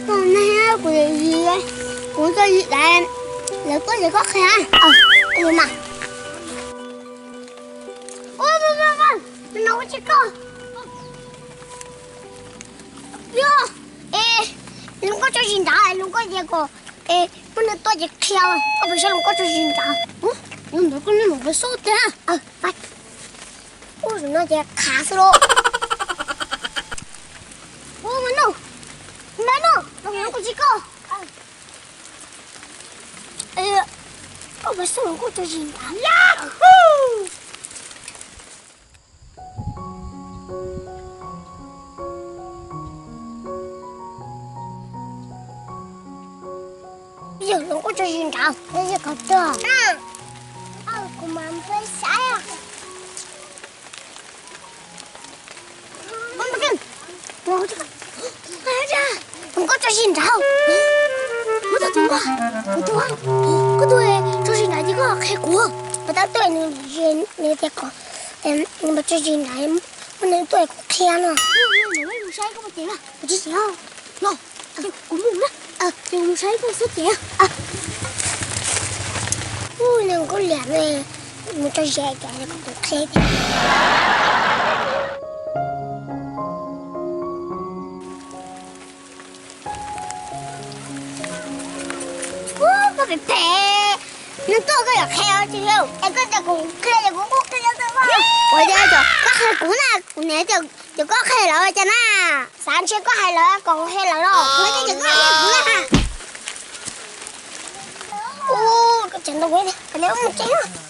Kuv, kuv tso zis dav, lawv tuaj ces koj qhia. Ua, no tsis koj. Yog, es, Hluas Nkauj tso zis nrad, Hluas Nkauj tias kom, es, muaj neeg tuaj ces qhia, koj puas saib Hluas Nkauj tso zis nrad? Ua, yog ntawd koj niam mus pab xub tiag. Ua, no ces qhav xwb lauj. Ua, no, no, no, Hluas Nkauj tsis koj. Koj puas saib Hluas Nkauj tso zis nrad? Yog Hluas Nkauj tso zis nrad, yog koj tuaj. Kuv mam peb saib. Hluas Nkauj tso zis nrad. Koj tuaj, koj tuaj tso zis nrad ces koj qhia kuv. Koj tab tuaj nws, nws tias kom, nws tso zis nrad, muaj neeg tuaj kuv qhia no. Kuv tsis xav. Kuv mus na, kuv mus saib koj xub tiag. Ua, Hluas Nkauj liam, mus tso zis cas kuv qhia tiag. Ua, koj phem phem, neeg tuaj koj yuav qhia tsis yog? Es koj tias kuv qhia ces kuv kuj qhia tau. Ua, yog koj qhia kuv na, kuv niam tias ces koj qhia lawv cas na. Xav ntshe koj hais lawv kom kuv qhia lawv los. Kuv tias ces koj qhia kuv na. Ua, koj tseem ntau kuv, koj mus tsev.